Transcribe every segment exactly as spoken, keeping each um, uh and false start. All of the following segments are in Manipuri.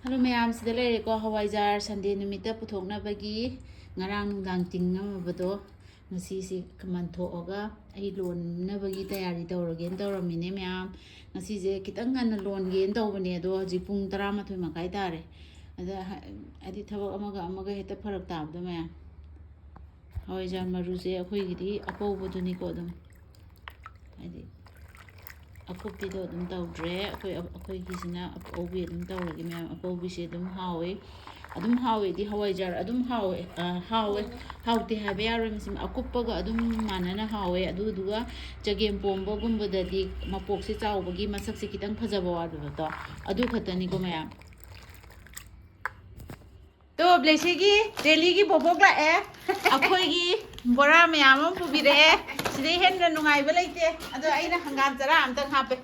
ꯑꯗꯣ ꯃꯌꯥꯝꯁꯤꯗ ꯂꯩꯔꯦꯀꯣ, ꯍꯋꯥꯏꯖꯥꯔ ꯁꯟꯗꯦ ꯅꯨꯃꯤꯠꯇ ꯄꯨꯊꯣꯛꯅꯕꯒꯤ ꯉꯔꯥꯡ ꯅꯨꯡꯗꯥꯡ ꯇꯤꯡꯉꯝꯃꯕꯗꯣ ꯉꯁꯤꯁꯤ ꯃꯟꯊꯣꯛꯑꯒ ꯑꯩ ꯂꯣꯟꯅꯕꯒꯤ ꯇꯌꯥꯔꯤ ꯇꯧꯔꯒꯦꯅ ꯇꯧꯔꯝꯃꯤꯅꯦ ꯃꯌꯥꯝ꯫ ꯉꯁꯤꯁꯦ ꯈꯤꯇꯪ ꯉꯟꯅ ꯂꯣꯟꯒꯦꯅ ꯇꯧꯕꯅꯦ, ꯑꯗꯣ ꯍꯧꯖꯤꯛ ꯄꯨꯡ ꯇꯔꯥꯃꯥꯊꯣꯏ ꯃꯈꯥꯏ ꯇꯥꯔꯦ꯫ ꯑꯗ ꯍꯥꯏꯗꯤ ꯊꯕꯛ ꯑꯃꯒ ꯑꯃꯒ ꯍꯦꯛꯇ ꯐꯔꯛ ꯇꯥꯕꯗꯣ ꯃꯌꯥꯝ꯫ ꯍꯋꯥꯏꯖꯥꯔ ꯃꯔꯨꯁꯦ ꯑꯩꯈꯣꯏꯒꯤꯗꯤ ꯑꯄꯧꯕꯗꯨꯅꯤꯀꯣ, ꯑꯗꯨꯝ ꯍꯥꯏꯗꯤ ꯑꯀꯨꯞꯄꯤꯗꯣ ꯑꯗꯨꯝ ꯇꯧꯗ꯭ꯔꯦ꯫ ꯑꯩꯈꯣꯏ ꯑꯩꯈꯣꯏꯒꯤꯁꯤꯅ ꯑꯄꯧꯕꯤ ꯑꯗꯨꯝ ꯇꯧꯔꯒꯦ ꯃꯌꯥꯝ꯫ ꯑꯄꯧꯕꯤꯁꯦ ꯑꯗꯨꯝ ꯍꯥꯎꯋꯦ꯫ ꯑꯗꯨꯝ ꯍꯥꯎꯋꯦꯗꯤ ꯍꯋꯥꯏꯖꯥꯔ ꯑꯗꯨꯝ ꯍꯥꯎꯋꯦ꯫ ꯑ, ꯍꯥꯎꯋꯦ꯫ ꯍꯥꯎꯇꯦ ꯍꯥꯏꯕ ꯌꯥꯔꯣꯏ, ꯃꯁꯤ ꯑꯀꯨꯞꯄꯒ ꯑꯗꯨꯝ ꯃꯥꯟꯅꯅ ꯍꯥꯎꯋꯦ꯫ ꯑꯗꯨꯗꯨꯒ ꯆꯒꯦꯝ ꯄꯣꯝꯕꯒꯨꯝꯕꯗꯗꯤ ꯃꯄꯣꯛꯁꯦ ꯆꯥꯎꯕꯒꯤ ꯃꯁꯛꯁꯦ ꯈꯤꯇꯪ ꯐꯖꯕ ꯋꯥꯠꯄꯗꯣ, ꯑꯗꯨ ꯈꯛꯇꯅꯤꯀꯣ ꯃꯌꯥꯝ꯫ ꯇꯣ, ꯕ꯭ꯂꯦꯁꯤꯒꯤ ꯗꯦꯜꯂꯤꯒꯤ ꯕꯣꯕꯣꯛ ꯂꯥꯛꯑꯦ꯫ ꯑꯩꯈꯣꯏꯒꯤ ꯕꯣꯔꯥ ꯃꯌꯥꯝ ꯑꯃ ꯄꯨꯕꯤꯔꯛꯑꯦ꯫ ꯁꯤꯗꯩ ꯍꯦꯟꯅ ꯅꯨꯡꯉꯥꯏꯕ ꯂꯩꯇꯦ꯫ ꯑꯗꯣ ꯑꯩꯅ ꯍꯪꯒꯥꯝ ꯆꯔꯥ ꯑꯝꯇꯪ ꯍꯥꯞꯄꯦ꯫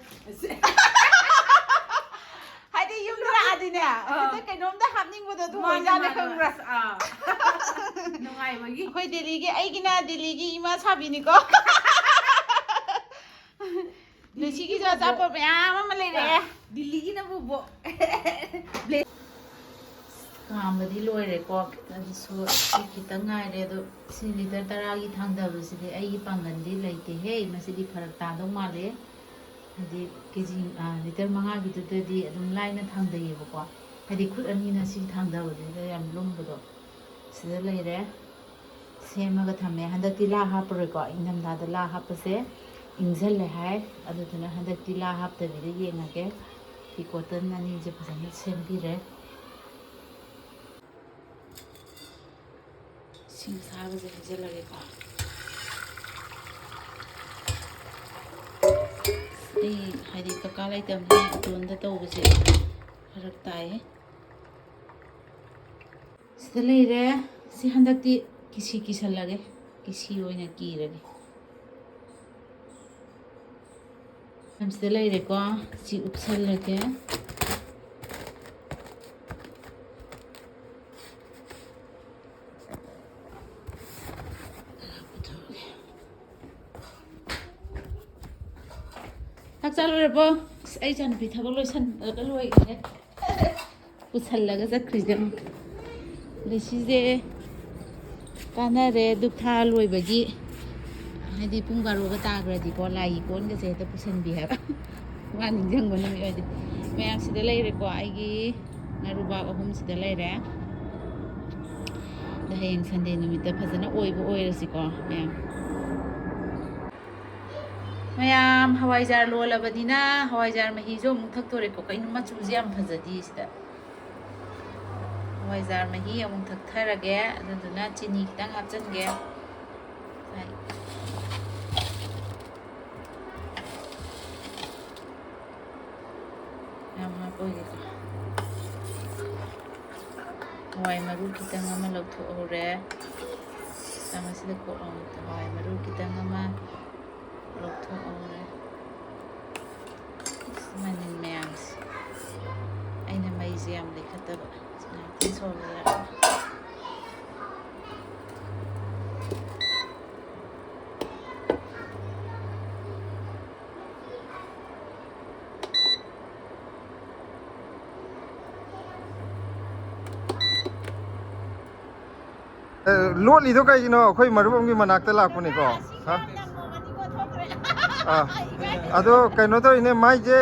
ꯍꯥꯏꯗꯤ ꯌꯨꯝꯗ ꯂꯥꯛꯑꯗꯤꯅꯦ, ꯑꯥ꯫ ꯍꯦꯛꯇ ꯀꯩꯅꯣꯝꯇ ꯍꯥꯞꯅꯤꯡꯕꯗꯣ ꯑꯗꯨ ꯃꯥꯅꯦ, ꯑꯣꯏꯖꯥꯠꯅꯦ, ꯃꯥꯅꯦ꯫ ꯈꯪꯕ꯭ꯔꯥ? ꯑꯥ꯫ ꯅꯨꯡꯉꯥꯏꯕꯒꯤ꯫ ꯑꯩꯈꯣꯏ ꯗꯦꯜꯂꯤꯒꯤ, ꯑꯩꯒꯤꯅ ꯗꯦꯜꯂꯤꯒꯤ ꯏꯃꯥ ꯁꯥꯕꯤꯅꯤꯀꯣ꯫ ꯂꯨꯁꯤꯒꯤꯁꯨ ꯑꯆꯥꯄꯣꯠ ꯃꯌꯥꯝ ꯑꯃ ꯂꯩꯔꯛꯑꯦ꯫ ꯗꯤꯜꯂꯤꯒꯤꯅꯕꯨ ꯕꯣ-, ꯀꯥꯝꯕꯗꯤ ꯂꯣꯏꯔꯦꯀꯣ, ꯑꯗꯨꯁꯨ ꯁꯤ ꯈꯤꯇꯪ ꯉꯥꯏꯔꯦ꯫ ꯑꯗꯣ ꯁꯤ ꯂꯤꯇꯔ ꯇꯔꯥꯒꯤ ꯊꯥꯡꯊꯕꯁꯤꯗꯤ ꯑꯩꯒꯤ ꯄꯥꯡꯒꯜꯗꯤ ꯂꯩꯇꯦꯍꯦ, ꯃꯁꯤꯗꯤ ꯐꯔꯛ ꯇꯥꯗꯧ ꯃꯥꯜꯂꯦ꯫ ꯍꯥꯏꯗꯤ ꯀꯦ ꯖꯤ, ꯑ, ꯂꯤꯇꯔ ꯃꯉꯥꯒꯤꯗꯨꯗꯗꯤ ꯑꯗꯨꯝ ꯂꯥꯏꯅ ꯊꯥꯡꯊꯩꯌꯦꯕꯀꯣ, ꯍꯥꯏꯗꯤ ꯈꯨꯠ ꯑꯅꯤꯅ ꯁꯤ ꯊꯥꯡꯊꯕꯗꯨꯗ ꯌꯥꯝ ꯂꯨꯝꯕꯗꯣ꯫ ꯁꯤꯗ ꯂꯩꯔꯦ, ꯁꯦꯝꯃꯒ ꯊꯝꯃꯦ꯫ ꯍꯟꯗꯛꯇꯤ ꯂꯥ ꯍꯥꯞꯄꯔꯣꯏꯀꯣ, ꯏꯪꯊꯝꯊꯥꯗ ꯂꯥ ꯍꯥꯞꯄꯁꯦ ꯏꯪꯁꯜꯂꯦ ꯍꯥꯏ꯫ ꯑꯗꯨꯗꯨꯅ ꯍꯟꯗꯛꯇꯤ ꯂꯥ ꯍꯥꯞꯇꯕꯤꯗ ꯌꯦꯡꯉꯒꯦ꯫ ꯐꯤ ꯀꯣꯇꯟ ꯑꯅꯤꯁꯦ ꯐꯖꯅ ꯁꯦꯝꯕꯤꯔꯦ꯫ ꯏꯁꯤꯡ ꯑꯁꯥꯕꯁꯦ ꯍꯩꯖꯤꯜꯂꯒꯦꯀꯣ꯫ ꯑꯩ ꯍꯥꯏꯗꯤ ꯀꯀꯥ ꯂꯩꯇꯕꯅꯤꯅ ꯏꯇꯣꯝꯗ ꯇꯧꯕꯁꯦ ꯐꯔꯛ ꯇꯥꯏꯌꯦ꯫ ꯁꯤꯗ ꯂꯩꯔꯦ꯫ ꯁꯤ ꯍꯟꯗꯛꯇꯤ ꯀꯤꯁꯤ ꯀꯤꯁꯜꯂꯒꯦ, ꯀꯤꯁꯤ ꯑꯣꯏꯅ ꯀꯤꯔꯒꯦ꯫ ꯁꯤꯗ ꯂꯩꯔꯦꯀꯣ, ꯁꯤ ꯎꯞꯁꯜꯂꯒꯦ꯫ ꯆꯥꯛ ꯆꯥ ꯂꯣꯏꯔꯕꯣ? ꯑꯁ, ꯑꯩ ꯏꯆꯥꯅꯨꯄꯤ ꯊꯕꯛ ꯂꯣꯏꯁꯟꯕꯒ ꯂꯣꯏꯈ꯭ꯔꯦ꯫ ꯄꯨꯁꯜꯂꯒ ꯆꯠꯈ꯭ꯔꯤꯁꯦ ꯑꯃꯨꯛ꯫ ꯑꯗꯩ ꯁꯤꯁꯦ ꯀꯥꯟꯅꯔꯦ ꯙꯨꯞ ꯊꯥ ꯂꯣꯏꯕꯒꯤ꯫ ꯍꯥꯏꯗꯤ ꯄꯨꯡ ꯕꯥꯔꯣꯒ ꯇꯥꯈ꯭ꯔꯗꯤꯀꯣ ꯂꯥꯏꯒꯤ ꯀꯣꯟꯒꯁꯦ ꯍꯦꯛꯇ ꯄꯨꯁꯟꯕꯤ ꯍꯥꯏꯕ꯫ ꯃꯥ ꯅꯤꯡꯁꯤꯡꯕ ꯅꯨꯃꯤꯠ ꯑꯣꯏꯗꯤ꯫ ꯃꯌꯥꯝ ꯁꯤꯗ ꯂꯩꯔꯦꯀꯣ, ꯑꯩꯒꯤ ꯉꯥꯔꯨꯕꯥꯛ ꯑꯍꯨꯝ ꯁꯤꯗ ꯂꯩꯔꯦ꯫ ꯑꯗ ꯍꯌꯦꯡ ꯁꯟꯗꯦ ꯅꯨꯃꯤꯠꯇ ꯐꯖꯅ ꯑꯣꯏꯕ ꯑꯣꯏꯔꯁꯤꯀꯣ ꯃꯌꯥꯝ꯫ ꯃꯌꯥꯝ ꯍꯋꯥꯏꯖꯥꯔ ꯂꯣꯜꯂꯕꯅꯤꯅ ꯍꯋꯥꯏꯖꯥꯔ ꯃꯍꯤꯁꯨ ꯑꯃꯨꯛ ꯊꯛꯇꯣꯔꯦꯀꯣ꯫ ꯀꯩꯅꯣ ꯃꯆꯨꯁꯦ ꯌꯥꯝ ꯐꯖꯗꯦ ꯁꯤꯗ꯫ ꯍꯋꯥꯏꯖꯥꯔ ꯃꯍꯤ ꯑꯃꯨꯛ ꯊꯛꯊꯔꯒꯦ꯫ ꯑꯗꯨꯗꯨꯅ ꯆꯤꯅꯤ ꯈꯤꯇꯪ ꯍꯥꯞꯆꯤꯟꯒꯦ꯫ ꯉꯁꯥꯏ ꯌꯥꯝ ꯍꯥꯞꯄꯣꯏꯒꯦꯀꯣ꯫ ꯍꯋꯥꯏ ꯃꯔꯨ ꯈꯤꯇꯪ ꯑꯃ ꯂꯧꯊꯣꯛꯍꯧꯔꯦ꯫ ꯆꯥꯃꯁꯁꯤꯗ ꯀꯣꯠꯂꯣ꯫ ꯍꯋꯥꯏ ꯃꯔꯨ ꯈꯤꯇꯪ ꯑꯃ ꯂꯧꯊꯣꯛꯍꯧꯔꯦ꯫ ꯑꯁ, ꯃꯅꯤꯟ ꯃꯌꯥꯝꯁꯦ꯫ ꯑꯩꯅ ꯃꯩꯁꯦ ꯌꯥꯝ ꯂꯩꯈꯠꯇꯕ꯫ ꯉꯥꯏꯍꯥꯛꯇꯪ ꯁꯧꯍꯜꯂꯒ꯫ ꯑꯦ, ꯂꯣꯠꯂꯤꯗꯣ ꯀꯩꯒꯤꯅꯣ? ꯑꯩꯈꯣꯏ ꯃꯔꯨꯞ ꯑꯃꯒꯤ ꯃꯅꯥꯛꯇ ꯂꯥꯛꯄꯅꯤꯀꯣ꯫ ꯍꯥ? ꯑꯥ꯫ ꯑꯗꯣ ꯀꯩꯅꯣ ꯇꯧꯔꯤꯅꯦ, ꯃꯥꯏꯁꯦ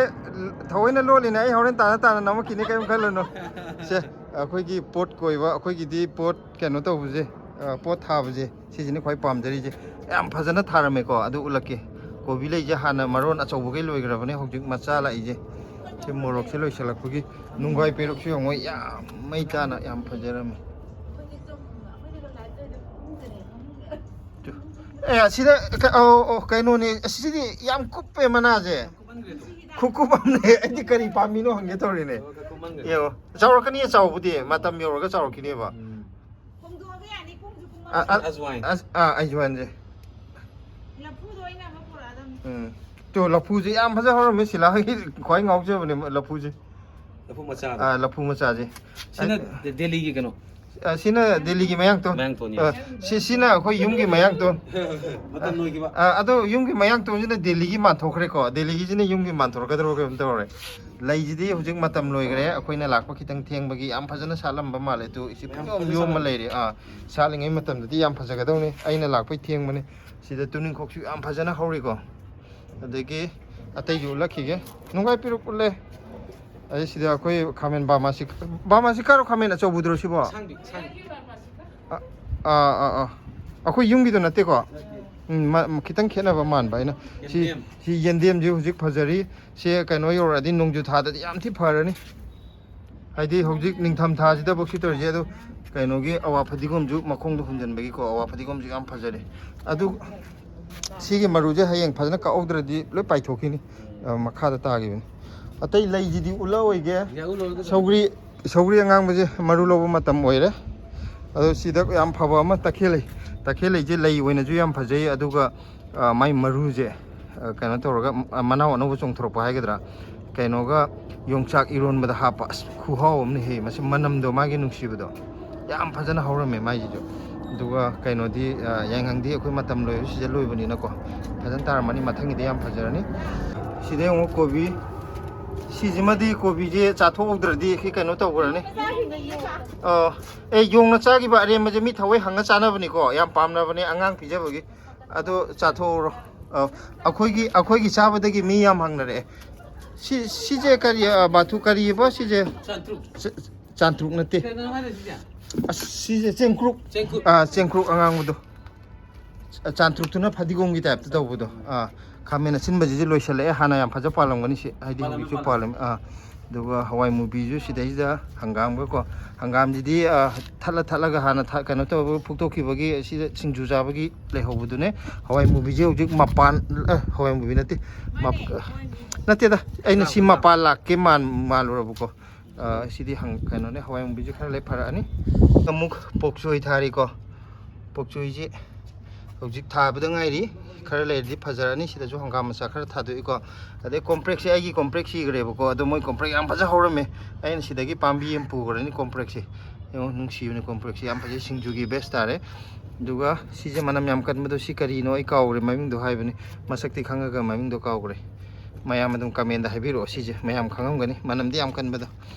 ꯊꯑꯣꯏꯅ ꯂꯣꯠꯂꯤꯅꯦ꯫ ꯑꯩ ꯍꯣꯔꯦꯟ ꯇꯥꯅ ꯇꯥꯅ ꯅꯝꯃꯛꯈꯤꯅꯤ, ꯀꯔꯤꯝ ꯈꯜꯂꯨꯅꯨ꯫ ꯁꯦ, ꯑꯩꯈꯣꯏꯒꯤ ꯄꯣꯠ ꯀꯣꯏꯕ, ꯑꯩꯈꯣꯏꯒꯤꯗꯤ ꯄꯣꯠ ꯀꯩꯅꯣ ꯇꯧꯕꯁꯦ, ꯑ, ꯄꯣꯠ ꯊꯥꯕꯁꯦ, ꯁꯤꯁꯤꯅ ꯈ꯭ꯋꯥꯏ ꯄꯥꯝꯖꯔꯤꯁꯦ꯫ ꯌꯥꯝ ꯐꯖꯅ ꯊꯥꯔꯝꯃꯦꯀꯣ, ꯑꯗꯨ ꯎꯠꯂꯛꯀꯦ꯫ ꯀꯣꯕꯤ ꯂꯩꯁꯦ ꯍꯥꯟꯅ ꯃꯔꯣꯟ ꯑꯆꯧꯕꯈꯩ ꯂꯣꯏꯈ꯭ꯔꯕꯅꯦ, ꯍꯧꯖꯤꯛ ꯃꯆꯥ ꯂꯥꯛꯏꯁꯦ꯫ ꯁꯤ ꯃꯣꯔꯣꯛꯁꯦ ꯂꯣꯏꯁꯤꯜꯂꯛꯄꯒꯤ ꯅꯨꯡꯒꯥꯏ ꯄꯦꯔꯨꯛꯁꯨ ꯌꯦꯡꯉꯣ, ꯌꯥꯝ ꯃꯩ ꯇꯥꯅ ꯌꯥꯝ ꯐꯖꯔꯝꯃꯦ꯫ ꯑꯦ, ꯑꯁꯤꯗ ꯀ-, ꯑꯧ, ꯑꯧ, ꯀꯩꯅꯣꯅꯦ, ꯑꯁꯤꯗꯤ ꯌꯥꯝ ꯀꯨꯞꯄꯦ ꯃꯅꯥꯁꯦ꯫ ꯈꯨꯀꯨꯞ ꯑꯃꯅꯦ꯫ ꯑꯩꯗꯤ ꯀꯔꯤ ꯄꯥꯝꯃꯤꯅꯣ ꯍꯪꯒꯦ ꯇꯧꯔꯤꯅꯦ꯫ ꯌꯦꯡꯉꯣ, ꯆꯥꯎꯔꯛꯀꯅꯤ, ꯆꯥꯎꯕꯗꯤ ꯃꯇꯝ ꯌꯧꯔꯒ ꯆꯥꯎꯔꯛꯈꯤꯅꯦꯕ꯫ ꯎꯝ꯫ ꯑ, ꯑ, ꯑꯖꯋꯥꯏꯟ꯫ ꯑꯁ, ꯑꯥ, ꯑꯖꯋꯥꯏꯟꯁꯦ꯫ ꯂꯐꯨꯗꯣ ꯑꯩꯅ ꯑꯃ ꯄꯨꯔꯛꯑꯗꯝꯅꯤ꯫ ꯎꯝ꯫ ꯇꯣ, ꯂꯐꯨꯁꯦ ꯌꯥꯝ ꯐꯖ ꯍꯧꯔꯝꯃꯦ꯫ ꯁꯤꯂꯥꯒꯤ ꯈ꯭ꯋꯥꯏ ꯉꯥꯎꯖꯕꯅꯦ ꯂꯐꯨꯁꯦ꯫ ꯂꯐꯨ ꯃꯆꯥꯗꯣ? ꯑꯥ, ꯂꯐꯨ ꯃꯆꯥꯁꯦ꯫ ꯁꯤꯅ ꯑ, ꯗꯦꯜꯂꯤꯒꯤ ꯀꯩꯅꯣ? ꯑ, ꯁꯤꯅ ꯗꯦꯜꯂꯤꯒꯤ ꯃꯌꯥꯡꯇꯣꯟ꯫ ꯃꯌꯥꯡꯇꯣꯟꯅꯤ꯫ ꯑ, ꯁꯤ, ꯁꯤꯅ ꯑꯩꯈꯣꯏ ꯌꯨꯝꯒꯤ ꯃꯌꯥꯡꯇꯣꯟ꯫ ꯃꯇꯝ ꯂꯣꯏꯈꯤꯕ꯫ ꯑ, ꯑꯗꯣ ꯌꯨꯝꯒꯤ ꯃꯌꯥꯡꯇꯣꯟꯁꯤꯅ ꯗꯦꯜꯂꯤꯒꯤ ꯃꯥꯟꯊꯣꯛꯈ꯭ꯔꯦꯀꯣ꯫ ꯗꯦꯜꯂꯤꯒꯤꯁꯤꯅ ꯌꯨꯝꯒꯤ ꯃꯥꯟꯊꯣꯔꯛꯀꯗꯧꯔ ꯀꯩꯅꯣꯝ ꯇꯧꯔꯦ꯫ ꯂꯩꯁꯤꯗꯤ ꯍꯧꯖꯤꯛ ꯃꯇꯝ ꯂꯣꯏꯈ꯭ꯔꯦ꯫ ꯑꯩꯈꯣꯏꯅ ꯂꯥꯛꯄ ꯈꯤꯇꯪ ꯊꯦꯡꯕꯒꯤ ꯌꯥꯝ ꯐꯖꯅ ꯁꯥꯠꯂꯝꯕ ꯃꯥꯜꯂꯦ꯫ ꯑꯗꯨ ꯏꯆꯦ ꯃꯌꯥꯝ ꯄꯨꯡꯌꯣꯝ ꯐꯖꯅ ꯌꯣꯝꯃ ꯁꯥꯠꯂꯝꯃꯦ꯫ ꯂꯩꯔꯦ꯫ ꯑꯥ, ꯁꯥꯠꯂꯤꯉꯩ ꯃꯇꯝꯗꯗꯤ ꯌꯥꯝ ꯐꯖꯒꯗꯧꯅꯤ꯫ ꯑꯩꯅ ꯂꯥꯛꯄꯩ ꯊꯦꯡꯕꯅꯦ꯫ ꯁꯤꯗ ꯇꯨꯅꯤꯡꯈꯣꯛꯁꯨ ꯌꯥꯝ ꯐꯖꯅ ꯍꯧꯔꯤꯀꯣ꯫ ꯑꯗꯒꯤ ꯑꯇꯩꯁꯨ ꯎꯠꯂꯛꯈꯤꯒꯦ꯫ ꯅꯨꯡꯒꯥꯏ ꯄꯤꯔꯨꯛ ꯎꯠꯂꯦ꯫ ꯑꯗꯩ ꯁꯤꯗ ꯑꯩꯈꯣꯏ ꯈꯥꯃꯦꯟ ꯕꯥꯃꯥꯁꯤ, ꯕꯥꯃꯥꯁꯤ ꯀꯥꯔꯣ ꯈꯥꯃꯦꯟ ꯑꯆꯧꯕꯗꯨꯔꯣ ꯁꯤꯕꯣ? ꯑꯁꯥꯡꯕꯤ, ꯑꯁꯥꯡꯕꯤ꯫ ꯑ-, ꯑꯥ, ꯑꯥ, ꯑꯥ꯫ ꯑꯩꯈꯣꯏ ꯌꯨꯝꯒꯤꯗꯣ ꯅꯠꯇꯦꯀꯣ? ꯎꯝ, ꯃ-, ꯈꯤꯇꯪ ꯈꯦꯠꯅꯕ ꯃꯥꯟꯕ ꯑꯩꯅ꯫ ꯁꯤ, ꯌꯦꯟꯗꯦꯝ꯫ ꯁꯤ ꯌꯦꯟꯗꯦꯝꯁꯤ ꯍꯧꯖꯤꯛ ꯐꯖꯔꯤ꯫ ꯁꯤ ꯀꯩꯅꯣ ꯌꯧꯔꯛꯑꯗꯤ ꯅꯣꯡꯖꯨ ꯊꯥꯗꯗꯤ ꯌꯥꯝ ꯊꯤ ꯐꯔꯅꯤ꯫ ꯍꯥꯏꯗꯤ ꯍꯧꯖꯤꯛ ꯅꯤꯡꯊꯝ ꯊꯥꯁꯤꯗꯐꯥꯎ ꯁꯤ ꯇꯧꯔꯤꯁꯦ꯫ ꯑꯗꯣ ꯀꯩꯅꯣꯒꯤ ꯑꯋꯥ ꯐꯗꯤꯒꯣꯝꯁꯨ ꯃꯈꯣꯡꯗ ꯍꯨꯟꯖꯟꯕꯒꯤꯀꯣ, ꯑꯋꯥ ꯐꯗꯤꯒꯣꯝꯁꯨ ꯌꯥꯝ ꯐꯖꯔꯦ꯫ ꯑꯗꯨ ꯁꯤꯒꯤ ꯃꯔꯨꯁꯦ ꯍꯌꯦꯡ ꯐꯖꯅ ꯀꯛꯍꯧꯗ꯭ꯔꯗꯤ ꯂꯣꯏ ꯄꯥꯏꯊꯣꯛꯈꯤꯅꯤ꯫ ꯑ, ꯃꯈꯥꯗ ꯇꯥꯈꯤꯕꯅꯤ꯫ ꯑꯇꯩ ꯂꯩꯁꯤꯗꯤ ꯎꯠꯂꯛꯑꯣꯏꯒꯦ꯫ ꯌꯥ, ꯎꯠꯂꯛꯑꯣꯏꯒꯦ꯫ ꯁꯧꯒ꯭ꯔꯤ, ꯁꯧꯒ꯭ꯔꯤ ꯑꯉꯥꯡꯕꯁꯦ ꯃꯔꯨ ꯂꯧꯕ ꯃꯇꯝ ꯑꯣꯏꯔꯦ꯫ ꯑꯗꯣ ꯁꯤꯗ ꯌꯥꯝ ꯐꯕ ꯑꯃ ꯇꯈꯦꯜ ꯂꯩ꯫ ꯇꯈꯦꯜ ꯂꯩꯁꯦ ꯂꯩ ꯑꯣꯏꯅꯁꯨ ꯌꯥꯝ ꯐꯖꯩ, ꯑꯗꯨꯒ, ꯑ, ꯃꯥꯏ ꯃꯔꯨꯁꯦ, ꯑ, ꯀꯩꯅꯣ ꯇꯧꯔꯒ, ꯑ, ꯃꯅꯥꯎ ꯑꯅꯧꯕ ꯆꯣꯡꯊꯣꯔꯛꯄ ꯍꯥꯏꯒꯗ꯭ꯔꯥ, ꯀꯩꯅꯣꯒ ꯌꯣꯡꯆꯥꯛ ꯏꯔꯣꯟꯕꯗ ꯍꯥꯞꯄ꯫ ꯑꯁ, ꯈꯨꯍꯥꯎ ꯑꯃꯅꯦꯍꯦ꯫ ꯃꯁꯤ ꯃꯅꯝꯗꯣ, ꯃꯥꯒꯤ ꯅꯨꯡꯁꯤꯕꯗꯣ꯫ ꯌꯥꯝ ꯐꯖꯅ ꯍꯧꯔꯝꯃꯦ ꯃꯥꯏꯁꯤꯁꯨ꯫ ꯑꯗꯨꯒ ꯀꯩꯅꯣꯗꯤ, ꯑ, ꯌꯥꯏꯉꯪꯗꯤ ꯑꯩꯈꯣꯏ ꯃꯇꯝ ꯂꯣꯏꯕ ꯁꯤꯖꯟ ꯂꯣꯏꯕꯅꯤꯅꯀꯣ꯫ ꯐꯖꯅ ꯇꯥꯔꯝꯃꯅꯤ꯫ ꯃꯊꯪꯒꯤꯗꯤ ꯌꯥꯝ ꯐꯖꯔꯅꯤ꯫ ꯁꯤꯗ ꯌꯦꯡꯉꯨ ꯀꯣꯕꯤ꯫ ꯁꯤꯁꯤꯃꯗꯤ ꯀꯣꯕꯤꯁꯦ ꯆꯥꯊꯣꯛꯍꯧꯗ꯭ꯔꯗꯤ ꯁꯤ ꯀꯩꯅꯣ ꯇꯧꯈ꯭ꯔꯅꯤ꯫ ꯑ, ꯑꯦ, ꯌꯣꯡꯅ ꯆꯥꯈꯤꯕ ꯑꯔꯦꯝꯕꯁꯦ ꯃꯤ ꯊꯑꯣꯏ ꯍꯪꯉ ꯆꯥꯅꯕꯅꯤꯀꯣ꯫ ꯌꯥꯝ ꯄꯥꯝꯅꯕꯅꯦ ꯑꯉꯥꯡ ꯄꯤꯖꯕꯒꯤ꯫ ꯑꯗꯣ ꯆꯥꯊꯣꯛꯍꯧꯔꯣ꯫ ꯑ, ꯑꯩꯈꯣꯏꯒꯤ, ꯑꯩꯈꯣꯏꯒꯤ ꯆꯥꯕꯗꯒꯤ ꯃꯤ ꯌꯥꯝ ꯍꯪꯅꯔꯛꯑꯦ꯫ ꯁꯤ, ꯁꯤꯁꯦ ꯀꯔꯤ, ꯑ, ꯕꯥꯊꯨ ꯀꯔꯤꯑꯕ ꯁꯤꯁꯦ? ꯆꯥꯇ꯭ꯔꯨꯛ꯫ ꯆ-, ꯆꯥꯟꯇ꯭ꯔꯨꯛ ꯅꯠꯇꯦ꯫ ꯀꯩꯅꯣ ꯍꯥꯏꯔꯤꯁꯤꯗꯤ? ꯑꯁ, ꯁꯤꯁꯦ ꯆꯦꯡꯀ꯭ꯔꯨꯞ꯫ ꯆꯦꯡꯀ꯭ꯔꯨꯞ꯫ ꯑꯥ, ꯆꯦꯡꯀ꯭ꯔꯨꯞ ꯑꯉꯥꯡꯕꯗꯣ꯫ ꯆ-, ꯆꯥꯟꯇ꯭ꯔꯨꯛꯇꯨꯅ ꯐꯗꯤꯒꯣꯝꯒꯤ ꯇꯥꯏꯞꯇ ꯇꯧꯕꯗꯣ꯫ ꯑꯥ, ꯈꯥꯃꯦꯟ ꯑꯁꯤꯟꯕꯁꯤꯗꯤ ꯂꯣꯏꯁꯤꯜꯂꯛꯑꯦ꯫ ꯍꯥꯟꯅ ꯌꯥꯝ ꯐꯖ ꯄꯥꯜꯂꯝꯒꯅꯤ ꯁꯤ, ꯍꯥꯏꯗꯤ ꯄꯥꯜꯂꯝꯃꯦ, ꯍꯧꯖꯤꯛꯁꯨ ꯄꯥꯜꯂꯝꯃꯦ꯫ ꯄꯥꯜꯂꯝꯃꯦ꯫ ꯑꯥ, ꯑꯗꯨꯒ ꯍꯋꯥꯏ ꯃꯨꯕꯤꯁꯨ ꯁꯤꯗꯩꯁꯤꯗ ꯍꯪꯒꯥꯝꯒꯀꯣ꯫ ꯍꯪꯒꯥꯝꯁꯤꯗꯤ, ꯑꯥ, ꯊꯠꯂ ꯊꯠꯂꯒ ꯍꯥꯟꯅ ꯊ-, ꯀꯩꯅꯣ ꯇꯧꯔꯒ ꯐꯨꯛꯇꯣꯛꯈꯤꯕꯒꯤ ꯁꯤꯗ ꯁꯤꯡꯖꯨ ꯆꯥꯕꯒꯤ ꯂꯩꯍꯧꯕꯗꯨꯅꯦ꯫ ꯍꯋꯥꯏ ꯃꯨꯕꯤꯁꯦ ꯍꯧꯖꯤꯛ ꯃꯄꯥꯟ, ꯑ, ꯍꯋꯥꯏ ꯃꯨꯕꯤ ꯅꯠꯇꯦ꯫ ꯃꯞ-, ꯅꯠꯇꯦꯗ, ꯑꯩꯅ ꯁꯤ ꯃꯄꯥꯟ ꯂꯥꯛꯀꯦ ꯃꯥꯟ-, ꯃꯥꯜꯂꯨꯔꯕꯀꯣ꯫ ꯑ, ꯁꯤꯗꯤ ꯍꯪ-, ꯀꯩꯅꯣꯅꯦ, ꯍꯋꯥꯏ ꯃꯨꯕꯤꯁꯦ ꯈꯔ ꯂꯩ ꯐꯔꯛꯑꯅꯤ꯫ ꯑꯃꯨꯛ ꯄꯣꯛꯆꯣꯏ ꯊꯥꯔꯤꯀꯣ꯫ ꯄꯣꯛꯆꯣꯏꯁꯤ ꯍꯧꯖꯤꯛ ꯊꯥꯕꯗ ꯉꯥꯏꯔꯤ꯫ ꯈꯔ ꯂꯩꯔꯗꯤ ꯐꯖꯔꯅꯤ꯫ ꯁꯤꯗꯁꯨ ꯍꯪꯒꯥꯝ ꯃꯆꯥ ꯈꯔ ꯊꯥꯗꯣꯛꯏꯀꯣ꯫ ꯑꯗꯩ ꯀꯣꯝꯄ꯭ꯔꯦꯛꯁꯦ ꯑꯩꯒꯤ ꯀꯣꯝꯄ꯭ꯔꯦꯛ ꯁꯤꯈ꯭ꯔꯦꯕꯀꯣ꯫ ꯑꯗꯣ ꯃꯣꯏ ꯀꯣꯝꯄ꯭ꯔꯦꯛ ꯌꯥꯝ ꯐꯖ ꯍꯧꯔꯝꯃꯦ꯫ ꯑꯩꯅ ꯁꯤꯗꯒꯤ ꯄꯥꯝꯕꯤ ꯑꯃ ꯄꯨꯈ꯭ꯔꯅꯤ ꯀꯣꯝꯄ꯭ꯔꯦꯛꯁꯦ꯫ ꯌꯦꯡꯉꯣ, ꯅꯨꯡꯁꯤꯕꯅꯤ ꯀꯣꯝꯄ꯭ꯔꯦꯛꯁꯦ, ꯌꯥꯝ ꯐꯖꯩ, ꯁꯤꯡꯖꯨꯒꯤ ꯕꯦꯁ ꯇꯥꯔꯦ꯫ ꯑꯗꯨꯒ ꯁꯤꯁꯦ ꯃꯅꯝ ꯌꯥꯝ ꯀꯟꯕꯗꯣ, ꯁꯤ ꯀꯔꯤꯅꯣ ꯑꯩ ꯀꯥꯎꯈ꯭ꯔꯦ, ꯃꯃꯤꯡꯗꯣ ꯍꯥꯏꯕꯅꯤ, ꯃꯁꯛꯇꯤ ꯈꯪꯉꯒ ꯃꯃꯤꯡꯗꯣ ꯀꯥꯎꯈ꯭ꯔꯦ꯫ ꯃꯌꯥꯝ ꯑꯗꯨꯝ ꯀꯃꯦꯟꯗ ꯍꯥꯏꯕꯤꯔꯛꯑꯣ, ꯁꯤꯁꯦ ꯃꯌꯥꯝ ꯈꯪꯉꯝꯒꯅꯤ, ꯃꯅꯝꯗꯤ ꯌꯥꯝ ꯀꯟꯕꯗꯣ꯫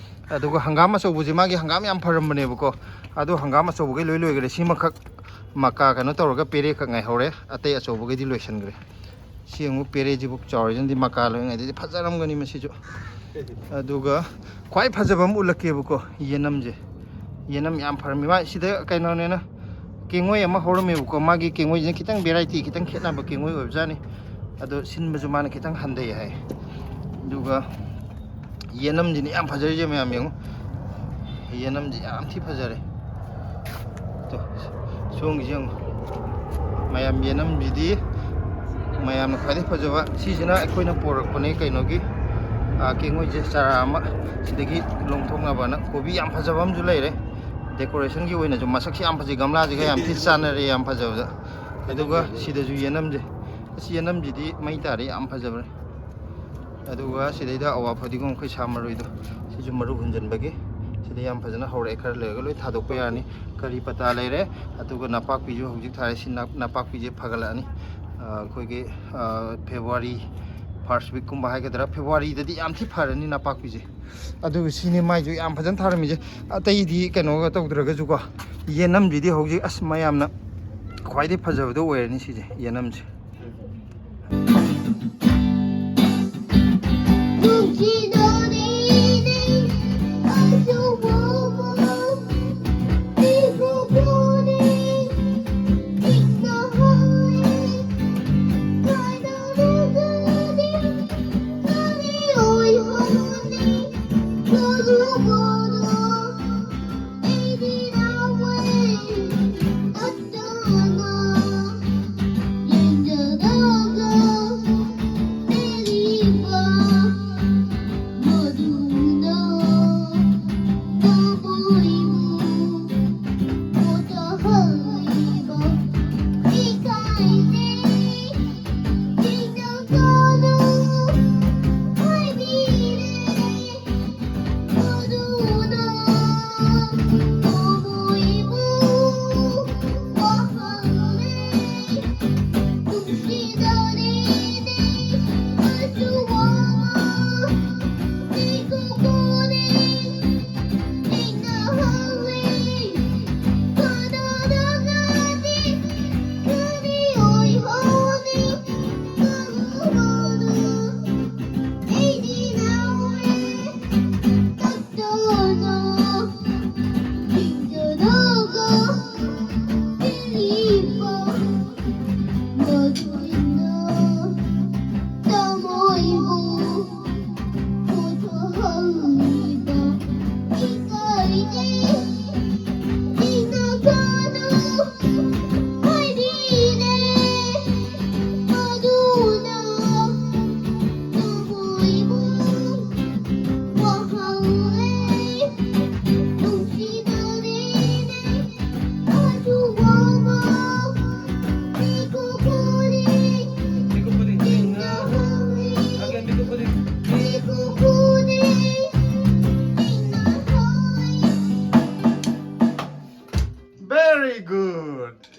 ꯑꯗꯨꯒ ꯍꯪꯒꯥꯝ ꯑꯆꯧꯕꯁꯦ, ꯃꯥꯒꯤ ꯍꯪꯒꯥꯝ ꯌꯥꯝ ꯐꯔꯝꯕꯅꯦꯕꯀꯣ, ꯑꯗꯣ ꯍꯪꯒꯥꯝ ꯑꯆꯧꯕꯈꯩ ꯂꯣꯏ ꯂꯣꯏꯈ꯭ꯔꯦ꯫ ꯁꯤꯃꯈꯛ ꯃꯀꯥ ꯀꯩꯅꯣ ꯇꯧꯔꯒ ꯄꯦꯔꯦꯈꯛ ꯉꯥꯏꯍꯧꯔꯦ, ꯑꯇꯩ ꯑꯆꯧꯕꯈꯩꯗꯤ ꯂꯣꯏꯁꯤꯟꯈ꯭ꯔꯦ꯫ ꯁꯤ ꯑꯃꯨꯛ ꯄꯦꯔꯦꯁꯤꯕꯨ ꯆꯥꯎꯔꯤꯁꯤꯅꯗꯤ ꯃꯀꯥ ꯂꯣꯏꯉꯩꯗꯗꯤ ꯐꯖꯔꯝꯒꯅꯤ ꯃꯁꯤꯁꯨ꯫ ꯑꯗꯨꯒ ꯈ꯭ꯋꯥꯏ ꯐꯖꯕ ꯑꯃ ꯎꯠꯂꯛꯀꯦꯕꯀꯣ, ꯌꯦꯅꯝꯁꯦ꯫ ꯌꯦꯅꯝ ꯌꯥꯝ ꯐꯔꯝꯃꯤ꯫ ꯃꯥ ꯁꯤꯗ ꯀꯩꯅꯣꯅꯦꯅ ꯀꯦꯡꯉꯣꯏ ꯑꯃ ꯍꯧꯔꯝꯃꯦꯕꯀꯣ, ꯃꯥꯒꯤ ꯀꯦꯡꯉꯣꯏꯁꯤꯅ ꯈꯤꯇꯪ ꯚꯦꯔꯥꯏꯇꯤ ꯈꯤꯇꯪ ꯈꯦꯠꯅꯕ ꯀꯦꯡꯉꯣꯏ ꯑꯣꯏꯕꯖꯥꯠꯅꯤ꯫ ꯑꯗꯣ ꯁꯤꯟꯕꯁꯨ ꯃꯥꯅ ꯈꯤꯇꯪ ꯍꯟꯊꯩ ꯍꯥꯏ꯫ ꯑꯗꯨꯒ ꯌꯦꯅꯝꯁꯤꯅꯤ ꯌꯥꯝ ꯐꯖꯔꯤꯁꯦ, ꯃꯌꯥꯝ ꯌꯦꯡꯉꯨ꯫ ꯌꯦꯅꯝꯁꯤ ꯌꯥꯝ ꯊꯤ ꯐꯖꯔꯦ꯫ ꯇꯣ, ꯁꯣꯝꯒꯤꯁꯦ ꯌꯦꯡꯉꯨ꯫ ꯃꯌꯥꯝ ꯌꯦꯅꯝꯁꯤꯗꯤ ꯃꯌꯥꯝꯅ ꯈ꯭ꯋꯥꯏꯗꯩ ꯐꯖꯕ꯫ ꯁꯤꯁꯤꯅ ꯑꯩꯈꯣꯏꯅ ꯄꯣꯔꯛꯄꯅꯦ ꯀꯩꯅꯣꯒꯤ, ꯑꯥ, ꯀꯦꯡꯉꯣꯏꯁꯦ ꯆꯥꯔꯥ ꯑꯃ ꯁꯤꯗꯒꯤ ꯂꯣꯡꯊꯣꯛꯅꯕꯅ꯫ ꯀꯣꯕꯤ ꯌꯥꯝ ꯐꯖꯕ ꯑꯃꯁꯨ ꯂꯩꯔꯦ꯫ ꯗꯦꯀꯣꯔꯦꯁꯟꯒꯤ ꯑꯣꯏꯅꯁꯨ ꯃꯁꯛꯁꯦ ꯌꯥꯝ ꯐꯖꯩ, ꯒꯝꯂꯥꯁꯤꯒ ꯌꯥꯝ ꯊꯤ ꯆꯥꯟꯅꯔꯦ, ꯌꯥꯝ ꯐꯖꯕꯗ꯫ ꯑꯗꯨꯒ ꯁꯤꯗꯁꯨ ꯌꯦꯅꯝꯁꯦ꯫ ꯑꯁꯤ ꯌꯦꯅꯝꯁꯤꯗꯤ ꯃꯩ ꯇꯥꯔꯦ, ꯌꯥꯝ ꯐꯖꯕꯅꯦ꯫ ꯑꯗꯨꯒ ꯁꯤꯗꯩꯗ ꯑꯋꯥ ꯐꯗꯤꯒꯣꯝ, ꯑꯩꯈꯣꯏ ꯁꯥ ꯃꯔꯣꯏꯗꯣ, ꯁꯤꯁꯨ ꯃꯔꯨ ꯍꯨꯟꯖꯤꯟꯕꯒꯤ꯫ ꯁꯤꯗ ꯌꯥꯝ ꯐꯖꯅ ꯍꯧꯔꯛꯑꯦ, ꯈꯔ ꯂꯩꯔꯒ ꯂꯣꯏ ꯊꯥꯗꯣꯛꯄ ꯌꯥꯔꯅꯤ꯫ ꯀꯔꯤ ꯄꯇꯥ ꯂꯩꯔꯦ, ꯑꯗꯨꯒ ꯅꯄꯥꯛꯄꯤꯁꯨ ꯍꯧꯖꯤꯛ ꯊꯥꯔꯦ꯫ ꯁꯤ ꯅ-, ꯅꯄꯥꯛꯄꯤꯁꯦ ꯐꯒꯠꯂꯛꯑꯅꯤ꯫ ꯑ, ꯑꯩꯈꯣꯏꯒꯤ, ꯑ, ꯐꯦꯕ꯭ꯔꯨꯋꯥꯔꯤ ꯐꯥꯔꯁ ꯋꯤꯛꯀꯨꯝꯕ ꯍꯥꯏꯒꯗ꯭ꯔꯥ, ꯐꯦꯕ꯭ꯔꯨꯋꯥꯔꯤꯗꯗꯤ ꯌꯥꯝ ꯊꯤ ꯐꯔꯅꯤ ꯅꯄꯥꯛꯄꯤꯁꯦ꯫ ꯑꯗꯨꯒ ꯁꯤꯅꯤ ꯃꯥꯏꯁꯨ ꯌꯥꯝ ꯐꯖꯅ ꯊꯥꯔꯝꯃꯤꯁꯦ꯫ ꯑꯇꯩꯗꯤ ꯀꯩꯅꯣꯒ ꯇꯧꯗ꯭ꯔꯒꯁꯨꯀꯣ, ꯌꯦꯅꯝꯁꯤꯗꯤ ꯍꯧꯖꯤꯛ ꯑꯁ ꯃꯌꯥꯝꯅ ꯈ꯭ꯋꯥꯏꯗꯩ ꯐꯖꯕꯗꯣ ꯑꯣꯏꯔꯅꯤ ꯁꯤꯁꯦ, ꯌꯦꯅꯝꯁꯦ꯫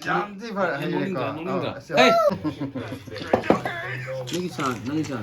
ꯌꯥꯝ ꯊꯤ ꯐꯔꯦ, ꯍꯩꯔꯦꯀꯣ꯫ ꯅꯣꯛꯅꯤꯡꯗ꯭ꯔꯥ? ꯅꯣꯛꯅꯤꯡꯗ꯭ꯔꯥ? ꯑꯧ, ꯑꯁ, ꯑꯦ! ꯅꯪꯒꯤ ꯆꯥꯟ, ꯅꯪꯒꯤ ꯆꯥꯟ꯫